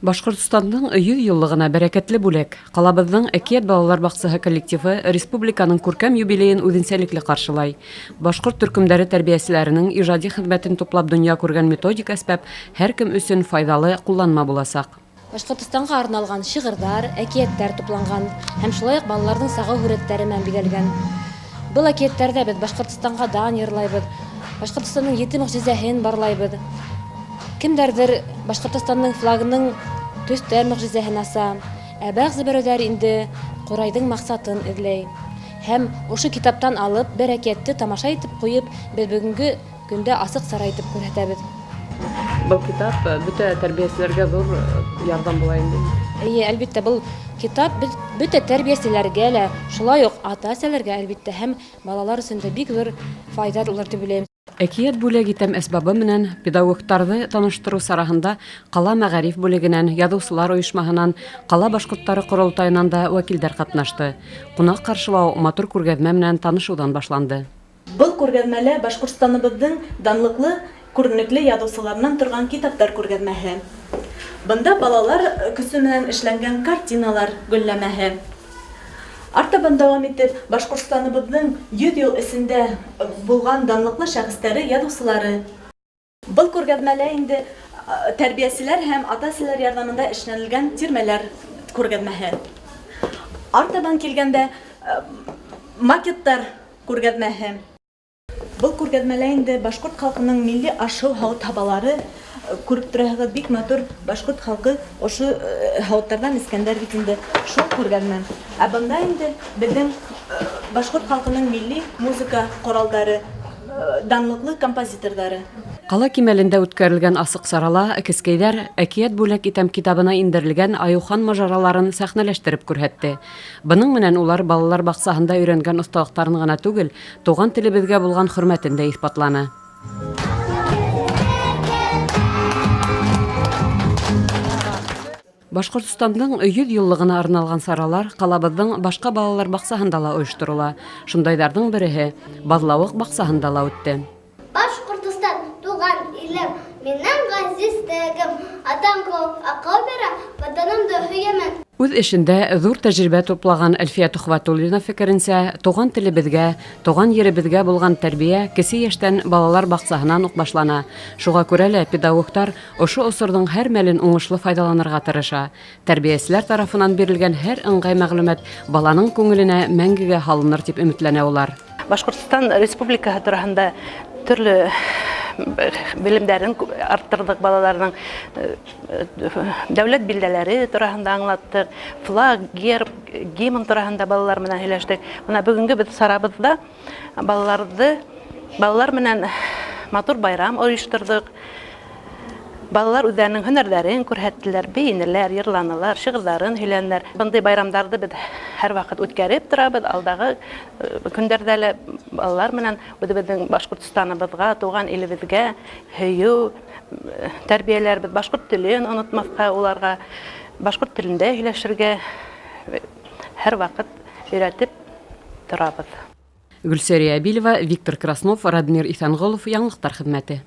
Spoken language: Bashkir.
Башкортостандың 100 еллыгына бәрәкәтле бүләк. Калабыҙның Әкият балалар баҡсаһы коллективы республиканың күркәм юбилейын үҙенсәлекле ҡаршылай. Башҡорт төркөмдәре тәрбиәселәренең ижади хеҙмәтен туплап донъя күргән методик әсбап һәркем өсөн файҙалы ҡулланма буласаҡ. Башҡортостанға арналған шиғырҙар, әкиәттәр тупланған һәм шулай уҡ балаларҙың сағыу һүрәттәре менән биҙәлгән. Был әкиәттәрҙә беҙ Башҡортостанға дан йырлайбыҙ, Башҡортостандың ете мөғжизәһен барлайбыҙ. Кемдәрҙер Башҡортостандың флагының төҫтәр мөғжизәһен аса, ә бәғзе берәүҙәр инде ҡурайҙың маҡсатын эҙләй. Һәм ошо китаптан алып бер әкиәтте тамаша итеп ҡуйып, беҙ бөгөнгө көндә асыҡ сара итеп күрһәтәбеҙ. Был китап бөтә тәрбиәселәргә ҙур ярҙам була инде. Эйе, әлбиттә, был китап бөтә тәрбиәселәргә лә, шулай уҡ ата-әсәләргә, әлбиттә, һәм балалар өсөн дә бик ҙур файҙа булыр тип уйлайым. Әкиәт бүләк итәм әсбабы менән педагогтарҙы таныштырыу сараһында ҡала мәғариф бүлегенән, яҙыусылар ойошмаһынан, ҡала башҡорттары ҡоролтайынан да вәкилдәр ҡатнашты. Ҡунаҡ ҡаршылау матур күргәҙмә менән танышыуҙан башланды. Был күргәҙмәлә Башҡортостаныбыҙҙың данлыҡлы, күренекле яҙыусыларынан торған китаптар күргәҙмәһе. Бында балалар көсө менән эшләнгән картиналар гөлләмәһе. Артабан дауам итеп, Башҡортостаныбыҙҙың 100 йыл эсендә булған данлыҡлы шәхестәре, яҙыусылары. Был күргәҙмәлә инде тәрбиәселәр һәм ата-әсәләр ярҙамында эшләнелгән тирмәләр күргәҙмәһе. Артабан килгәндә, макеттар күргәҙмәһе. Был күргәҙмәлә инде башҡорт халҡының милли аш-һыу һауыт-һабалары күреп тораһығыҙ, бик матур башҡорт халҡы ошо һауыттарҙан эскәндәр бит инде шул күргәҙмә. Ә бында инде беҙҙең башҡорт халҡының милли музыка ҡоралдары, данлыҡлы композиторҙары. Ҡала кимәлендә үткәрелгән асыҡ сарала кескәйҙәр Әкиәт бүләк итәм китабына индерелгән Айыухан мажараларын сәхнәләштереп күрһәтте. Бының менән улар балалар баҡсаһында өйрәнгән оҫталыҡтарын ғына түгел, туған телебеҙгә булған хөрмәтен дә иҫбатланы. Башҡортостандың 100 йыллығына арналған саралар ҡалабыҙҙың башҡа балалар баҡсаһында ла ойошторола. Шундайҙарҙың береһе Баҙлауыҡ баҡсаһында ла үтте. Башҡортостан, туған илем, минең ғәзиз төбәгем, Атам кеүек аҡыл бирә, Ватанымды һөйәмен. Үҙ эшендә ҙур тәжрибә туплаган Әлфиә Төхвәтуллина фекеренсә, туған телебеҙгә, туған еребеҙгә булған тәрбиә кесе йәштән балалар баҡсаһынан уҡ башлана. Шуға күрә лә педагогтар ошо осорҙоң һәр мәлен уңышлы файҙаланырға тырыша. Тәрбиәселәр тарафынан бирелгән һәр ыңғай мәғлүмәт баланың күңеленә мәңгегә һалыныр дип өмөтләнә улар. Башҡортостан Республикаһы тураһында төрлө белемдәрен арттырҙыҡ балаларның дәүләт билдәләре тураһында аңлаттыҡ, флаг, герб, гимн тураһында балалар менән һөйләштек. Бына бөгөнгө беҙ сарабыҙҙа балаларҙы балалар менән матур байрам ойошторҙоҡ. Балалар үҙҙәренең һөнәрҙәрен күрһәттеләр, бейенеләр, йырланылар, шиғырҙарын һөйләнеләр. Бындай байрамдарҙы беҙ һәр ваҡыт үткәреп торабыҙ. Алдағы көндәрҙә лә балалар менән үҙебеҙҙең Башҡортостаныбыҙға, тыуған илебеҙгә һөйөү тәрбиәләрбеҙ. Башҡорт телен онотмаҫҡа, уларға башҡорт телендә һөйләшергә һәр ваҡыт өйрәтеп торабыҙ. Гөлсәрия Әбилова, Виктор Краснов, Радмир Иҫәнғолов, Яңылыҡтар хеҙмәте.